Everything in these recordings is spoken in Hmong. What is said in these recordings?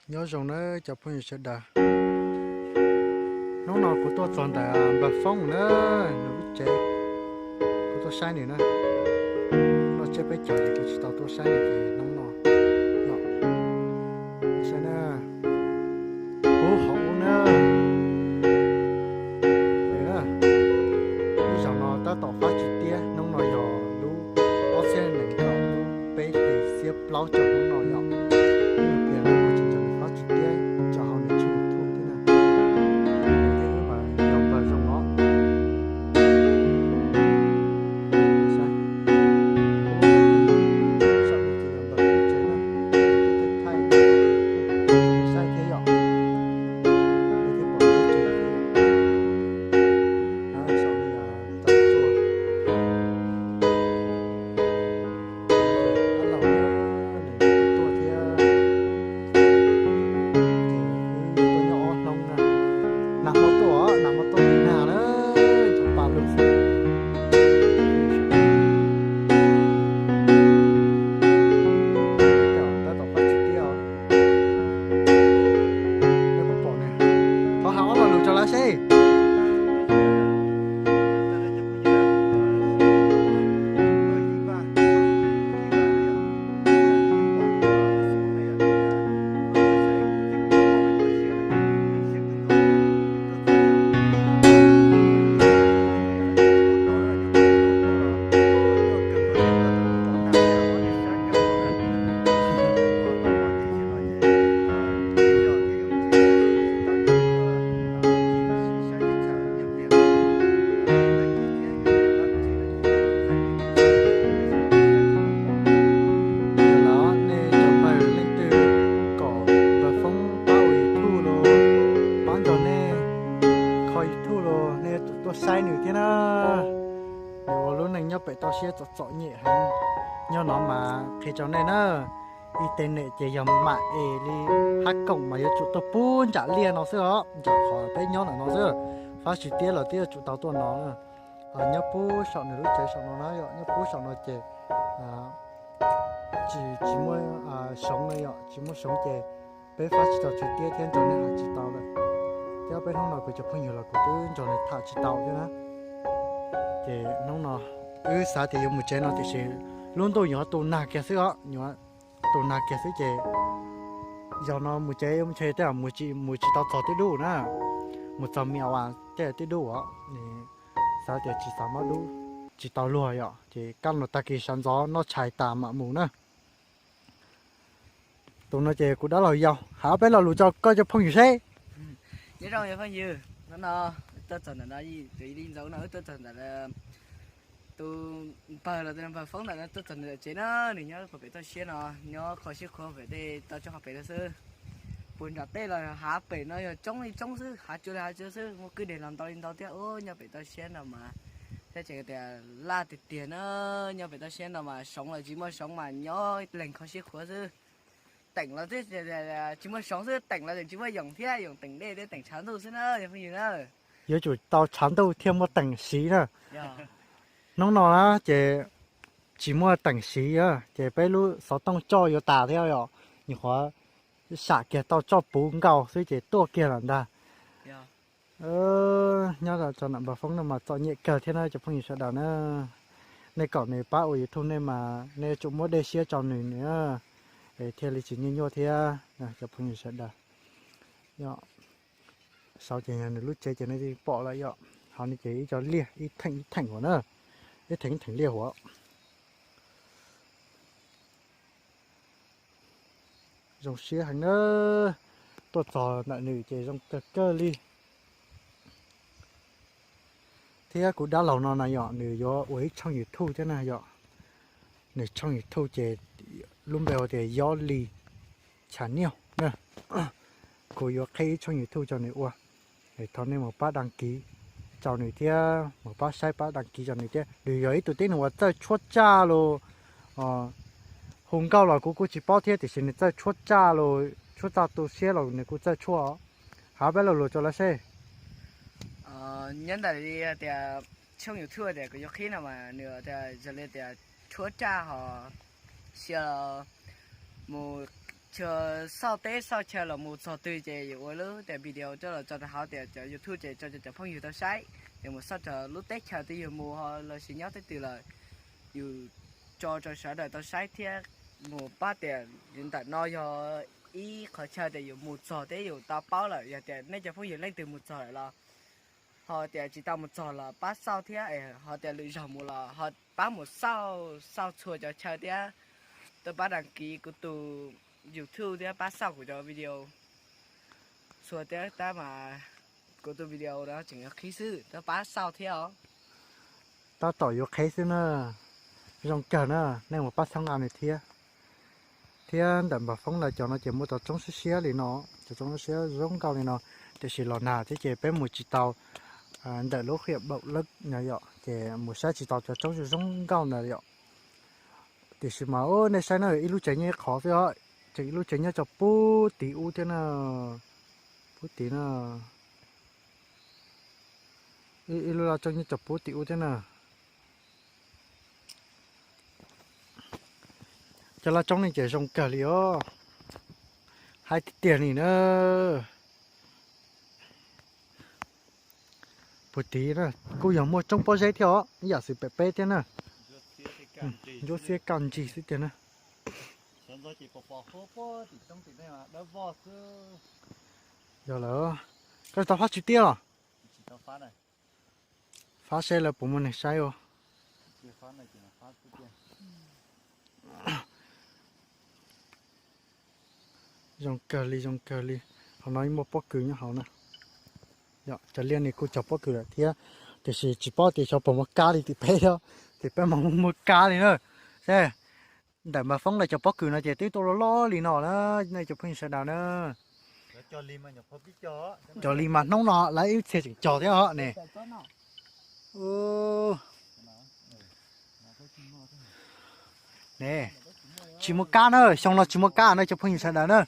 Nyob zoo na cov phooj ywg sawv daws. Hnub no kuv tuaj txog ntawm npawg Foob na, nws lub tsev, kuv tuaj saib nws na. Noj tsiab peb caug ces kuv tsis tau tuaj saib nws ces hnub no, no, saib na, kuv hauv ub na. Ib zaug no tab tom fab tsis tiab, hnub no yog lub ob txhiab nees nkaum lub peb hlis xiab plaub caug hnub no yom. Ib pliag no kuv tseem nrog nws fab tsis tiab, tso hauv nws tshooj YouTube thiab na. Thiab wb mas yog npawg zoo no. Saib thiab yom. Thiab pom lub tsev thiab yom. Saum no yog ntawm tsua. Dab laug nws tuaj thiab. Ces wb tuaj nyob ob hnub na. Nag hmo tuaj, nag hmo tuaj tim nag na, thaum pa lug xwb. Tab tom fab tsis tiab os. Peb pom pom ne. Thov hais ob lo lus rau lawv seb. Los nej cov npawg leej twg kom npawg Foob pab ua YouTube los, pab nrog nej kho YouTube los nej yuav tsum tuaj saib nws thiab na. Nws ua lub neej nyob pem toj siab txom txom nyem heev. Nyob no mas qhia rau nej na, internet ces yog mam es li hab koom mas yuav tsum tuaj pub nram liaj no xwb os, nram qhov peb nyob ntawm no xwb. Fab tsis tiab los twb yuav tsum tau tuaj no na. Nyob pub saum nws lub tsev saum no na yom, nyob pub saum no ces tsis, tsis muaj soov na yom, tsis muaj soov ces peb fab tsis tau tsis tiab thiab nrog nws tham tsis tau lawm. Thiab peb hnub no kuv cov phooj ywg los kuv twb nrog nws tham tsis tau thiab na. Ces hnub no wb xav tias yuav mus tsev no tiam sis lub ntuj yuav tu nag kiag xwb os, yuav tu nag kiag xwb ces zaum no mus tsev yuav mus tsev tej zaum mus tsis, mus tsis tau txog twb dub na. Mus txog me as tej twb dub os. Xav tias tsis xav mob dub, tsis tau luag yom, ces kaj no tag kis sawv ntxov noj tshais tas mam mus na. Tus no ces kuv dab laug yau, hais ob peb lo lus rau koj cov phooj ywg seb. Nyob zoo cov phooj ywg, hnub no tuaj txog ntawm no, tus li ntxauv no wb tuaj txog ntawm tus npawg los tus npawg Foob ntawm no tuaj txog ntawm tsev na, nws nyob puag pem toj siab no, nyob kho siab khuav pem tej toj roob hauv pem no xwb. Puag nram tej los hav pem no yog tsoob li tsoob xwb, hav tsuag li hav tsuag xwb, muaj kwj deg los ntau li ntau thiab. Nyob pem toj siab no mas thiab tseem tias laj tiag tiag na, nyob pem toj siab no mas soov los tsis muaj soov mas nyob leeg kho siab khuav xwb. Teem los tsis muaj soov xwb, teem los tseem tsis muaj yoom thiab, yoom teem dej thiab teem tshav ntuj xwb na cov phooj ywg na. Yuav tsum tau tshav ntuj thiaj muaj teem siv na. Hnub no na ces tsis muaj teem siv, ces peb lub xov tooj coj yuav tas thiab yom, nyuam qhuav sam kiag tau coj puv nkaus xwb ces tuaj kiag lawm ntag. Nyob rau nram npawg Foob no mas txom nyem kawg thiab na cov phooj ywg sawv daws na. Nej kom nws pab ua YouTube nej mas nej yuav tsum muab dej siab rau nws, nws thiaj li tsis nyuaj nyuaj thiab cov phooj ywg sawv daws. Saud ces yog nws lub tsev ces nej pom lawm yom, hauv no ces ib co liaj ib theem ib theem huv na, ib theem ib theem liaj huv. Zoo siab heev na, tuaj txog ntawm nws ces zoo kawg kawg li. Thiab kuv dab laug no na yom, nws yuav ua ib tshooj YouTube thiab na yom. Nws tshooj YouTube ces lub npe hu tias Yob Li Channel na. Kuv yuav qhib ib tshooj YouTube rau nws ua. Thov nej mus pab đăng ký rau nws thiab, mus pab saib pab đăng ký rau nws thiab. Nws yog ib tug tib neeg uas txawj tshuab tsaj los, hu nkauj los kuv kuj tsis paub thiab tiam sis nws txawj tshuab tsaj los, tshuab tsaj tu siab los nws kuj txawj tshuab. Hais peb lo lus rau lawv seb. Nyob ntawm li tias tshooj YouTube tias kuv yuav qhib no mas nws tias zoo li tias tshuab tsaj ho sia mus Tsuas xauj teb xauj chaw los mus txog twg ces yuav ua lub tias video coj los tso rau hauv tias cov YouTube ces tso cov phooj ywg tau saib, ces mus xauj rau lub teb chaws twg yus mus ho los sis nyob twg twg lawm, yus tso rau sawv daws tau saib thiab mus pab tias ntawm no yog ib qhov chaw tias yus mus txog thiab yus tau paub lawm. Yog tias nej cov phooj ywg leej twg mus txog lawm los ho tias tsis tau mus txog los pab xauj thiab, ho tias lwm zaug mus los ho pab mus xauj, xauj txhua cov chaw thiab tuaj pab đăng ký kuv tus YouTube thiab pab xauj kuv cov video txhua thiab tab mas kuv tus video no tseem yuav qhib xwb, tuaj pab xauj thiab os. Tab tom yuav qhib xwb na. Zoo kawg na, nej mus pab txhawb nqa nws thiab. Thiab ntawm Npawg Foob lawv cov no ces muaj cov roob siab siab li no, cov roob siab zoo nkauj li no, tiam sis los nag thiab ces peb mus tsis tau ntawm lub huyện Bảo Lộc no yom, ces mus saib tsis tau cov roob zoo nkauj ntawd yom. Tiam sis mas nej saib na, ib lub tsev nyob ib qhov xwb os, tseem ib lub tsev nyob cov pub tid ub thiab na, pub tid na, ib lub laj roob nyob cov pub tid ub thiab na. Cov laj roob ne ces zoo kawg li os, hais tiag tiag li na. Puag tid na kuj yog muaj roob pob zeb thiab os, ib yam xwm pem peb thiab na. Ntsuab xiab kaj ntsig xwb tiag na. Yog lawm, koj tau fab tswv tiab los? Fab seb lawv puas muaj neeg saib ua. Zoo kawg li, zoo kawg li. Hauv no muaj pob kws nyob hauv na. Cov liaj ni kuj cog pob kws lawm thiab, tiam sis tsis paub tias xyov puas muaj kab li tim peb thiab, tim peb mas muaj kab li na. Ntawm Npawg Foob lawv cov pob kws no ces twb tuaj loj loj li no na, nej cov phooj ywg sawv daws na. Cog li mas hnub no lawv ib txhia tseem cog thiab os ne. Ne, tsis muaj kab na, xyoo no tsis muaj kab na cov phooj ywg sawv daws na,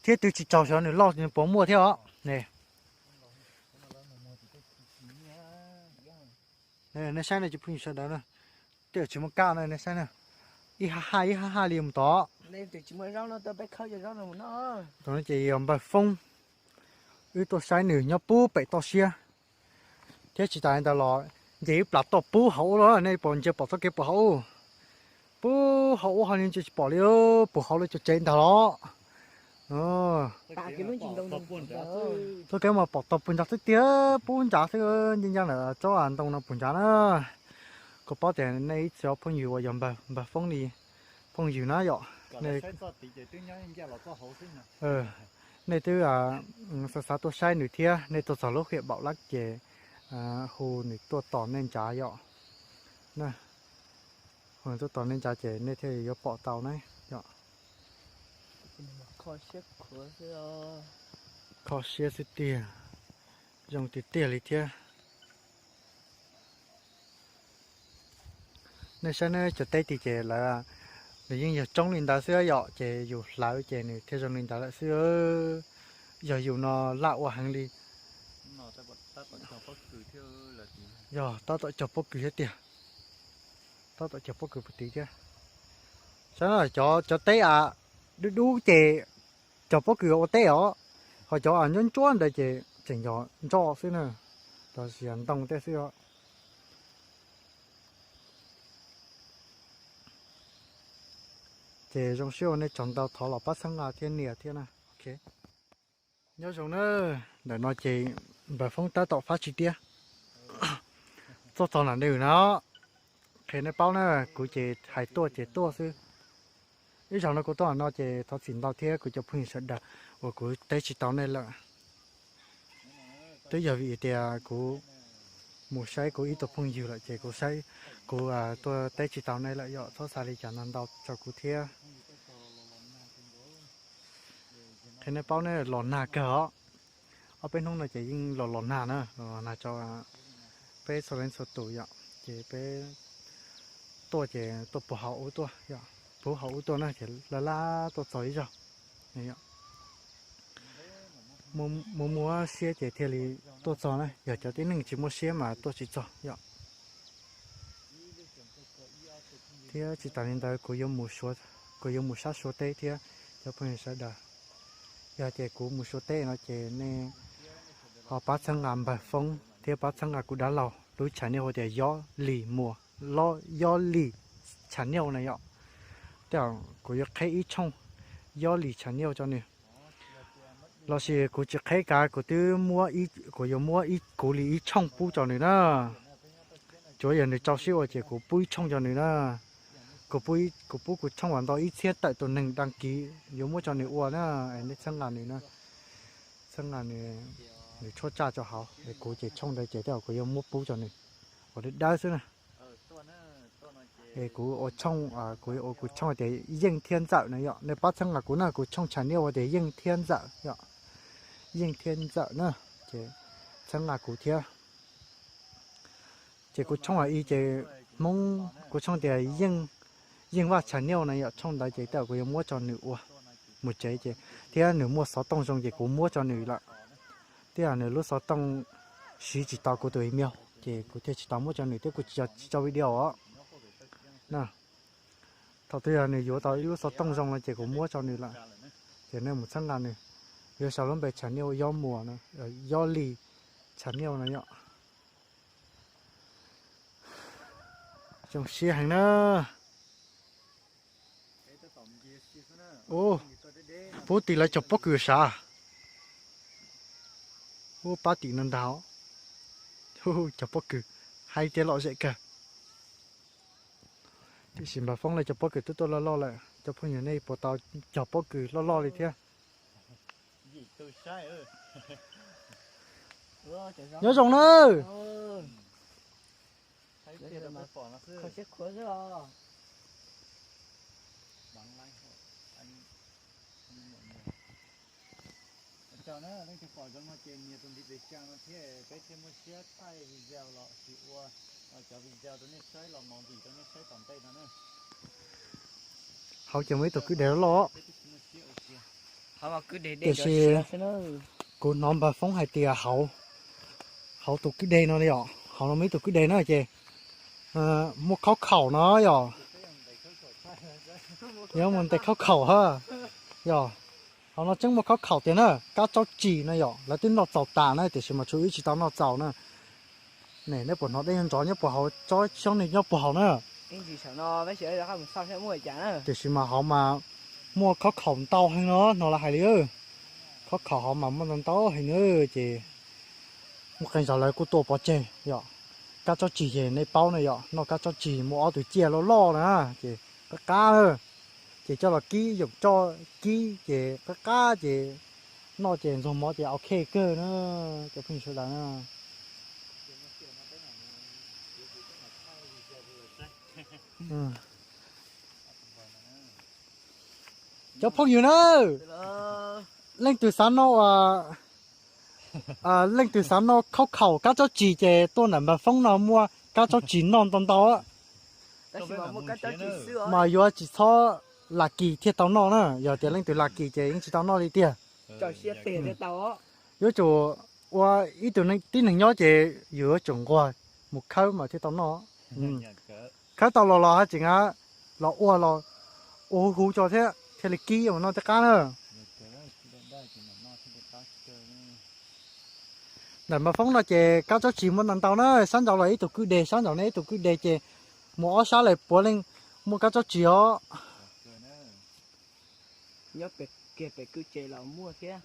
thiab twb tsis tsaug xyov nws loj nws puas muaj thiab os ne. Nej saib no cov phooj ywg sawv daws na, tej zaum tsis muaj kab na, nej saib na, ib ha ha ib ha ha li mus tod. Tod no ces yog Npawg Foob, wb tuaj saib nws nyob pub pem toj siab. Thiab tsis tas li ntawd los nce ib plas toj pub hauv ub los, nej puas ntsia pom txoj kev puas hauv ub? Pub hauv ub hauv li ntsia tsis pom li, puag hauv lawv cov tsev ntag los. Txoj kev mas pom tau puag nrad xwb tiag, pub nrad xwb, nce ncaj ntawm tsob ntoo no puag nrad na. Kuv paub tias nej ib txhia phooj ywg uas yog Npawg Foob li phooj ywg na yom, nej twb xav xav tuaj saib nws thiab, nej tuaj txog lub huyện Bảo Lộc ces hu nws tuaj tos nej nrad yom. Hu nws tuaj tos nej nrad ces nej thiaj yuav pom tau na yom. Kho siab xwb tiag, zoo tiag tiag li thiab. Nej saib ne, cov teb tid ces lawv, nws yeej yog roob li ntawd xwb yom, ces yus hlawv ces nws thiaj zoo li ntawd lawm xwb. Yog yus no laj ua heev li. Yog tab tom cog pob kws thiab tiag, tab tom cog pob kws puag tid thiab. Saib cov teb a, dub dub ces cog pob kws ua teb os, ho cov a ncuab ntsuab ntawd ces tseem yog nroj xwb na, los sis yog ntoo tej xwb os. Ces zoo siab ua nej tsaug ntau, thov los pab txhawb nqa thiab nias thiab na. Nyob zoo na, ntawm no ces Npawg Foob tab tom fab tswv tiab tuaj txog nram no, qhia nej paub na, kuv ces hais tuaj ces tuaj xwb. Ib zaug no kuv tuaj no ces thov txim ntau thiab kuv cov phooj ywg sawv daws uas kuv teb tsis tau nej lawm. Twb yog vim tias kuv mus saib kuv ib tug phooj ywg lawm ces kuv saib kuv tuaj teb tsis tau nej lawm, yog txhob xav li cas no ntau rau kuv thiab. Qhia nej paub ne, los nag kawg os. Ob peb hnub no ces yeej los los nag na, los los nag rau peb txhua leej txhua tus yom, ces peb tuaj ces tuaj puag hauv ub tuaj yom, puag hauv ub tuaj na ces laj laj tuaj txog ib zaug. Muaj muaj siab ces thiaj li tuaj txog na, yog cov tib neeg tsis muaj siab mas tuaj tsis txog yom. Thiab tsis tas li ntawd kuv yuav mus sab Suav teb thiab, Cov phooj ywg sawv daws, yog tias kuv mus Suav teb no ces nej ho pab txhawb nqa npawg Foob thiab pab txhawb nqa kuv dab laug lub channel hu tias Yob Lis Muas, Yob Lis channel na yom. Tej zaum kuv yuav qheb ib tshooj Yob Lis channel rau nws, los sis kuv tsis qheb kav kuv twb, kuv yuav muab ib, kuv li ib tshooj pub rau nws na. Tsuav yog nws rau siab ua ces kuv pub ib tshooj rau nws na. Kuv pub kuv tshooj uas ntau ib txhiab tawm tus neeg đăng ký, yuav muab rau nws ua na. Nej txhawb nqa nws na, txhawb nqa nws, nws tshuab tsaj rau hauv es kuv ces tshooj ntawd ces tej zaum kuv yuav muab pub rau nws ua dawb dawb xwb na. Es kuv ua tshooj, kuv ua kuv tshooj tias Yeej thiab Ntxawm na yom. Nej pab txhawb nqa kuv na, kuv tshooj channel ua tias Yeej thiab Ntxawm yom. Yeej thiab Ntxawm na, ces txhawb nqa kuv thiab. Ces kuv tshooj i ces Hmoob, kuv tshooj tias Yeej, Yeej Vaj channel na yom. Tshooj ntawd ces tej zaum kuv yuav muab rau nws ua mus tsev ces, thiab nws muaj xov tooj zoo ces kuv muab rau nws lawm. Twb yog nws lub xov tooj siv tsis tau kuv tus email ces kuv thiaj tsis tau muab rau nws thiab kuv tsis tso video os. Thaum twg yog nws yuav tau ib lub xov tooj zoo no ces kuv muab rau nws lawm. Ces nej mus txhawb nqa nws, yuav sau lub npe channel Yob Muas, Yob Lis channel no yom. Zoo siab heev na. Pub tim lawv cov pob kws sav. Ub, pab tim no ntag. Cov pob kws, hais tias lom zem kawg. Tiam sis npawg Foob lawv cov pob kws twb tuaj loj loj lawm, cov phooj ywg nej puas tau cog pob kws loj loj li thiab? Nyob zoo nawb. Hauv ces muaj ib tug kwj deg loj, tiam sis kuv hnov npawg Foob hais tias hauv, hauv tus kwj deg no yom, hauv no muaj ib tug kwj deg na ces muaj khaub khaum no yom. Yog muaj ntes khaub khaum ha. Yog, hauv no tseeb muaj khaub khaum tiag na, kab tsob tsis no yom, lawv twb noj txaus tas na tiam sis mas tshuav wb tsis tau noj txaus na. Nej puas hnov dej nrov nyob puas hauv, tsob xyoob nej nyob puas hauv na? Tiam sis mas hauv mas muaj khaub khaum ntau heev no, hnov lawv hais li. Khaub khaum hauv mas muaj ntau ntau heev na, ces muaj qee zaus lawv kuj tua pov tseg yom. Kab tsob tsis ces nej paub na yom, noj kab tsob tsis muaj ob tug ciaj loj loj na, ces qab qab na, ces coj los kib, yoom coj kib ces qab qab ces noj ces ntxuag mov ces ok kawg na, cov phooj ywg sawv daws na. Cov phooj ywg na, leej twg xav noj, leej twg xav noj khaub khaum kab tsob tsis ces tuaj ntawm npawg Foob no muaj kab tsob tsis noj ntau ntau. Mas yuav tsis txhob lam kis thiaj tau noj na, yog tias leej twg lam kis ces yeej tsis tau noj li tiag. Yuav tsum ua ib tug tib neeg nyob ces yus yuav tsum nquag mus khawb mas thiaj tau noj. Khawb tau los los haj tseem los ua los ua huv huv tso thiab thiaj li kib mus noj tej qab na. Ntawm npawg Foob no ces kab tsob tsis muaj ntau ntau na, sab nraud los ib tug kwj deg, sab nraud ne ib tug kwj deg ces mus ob sab lawm puav leej muaj kab tsob tsis os. Nyob pem kiag pem kwj tse los muaj thiab.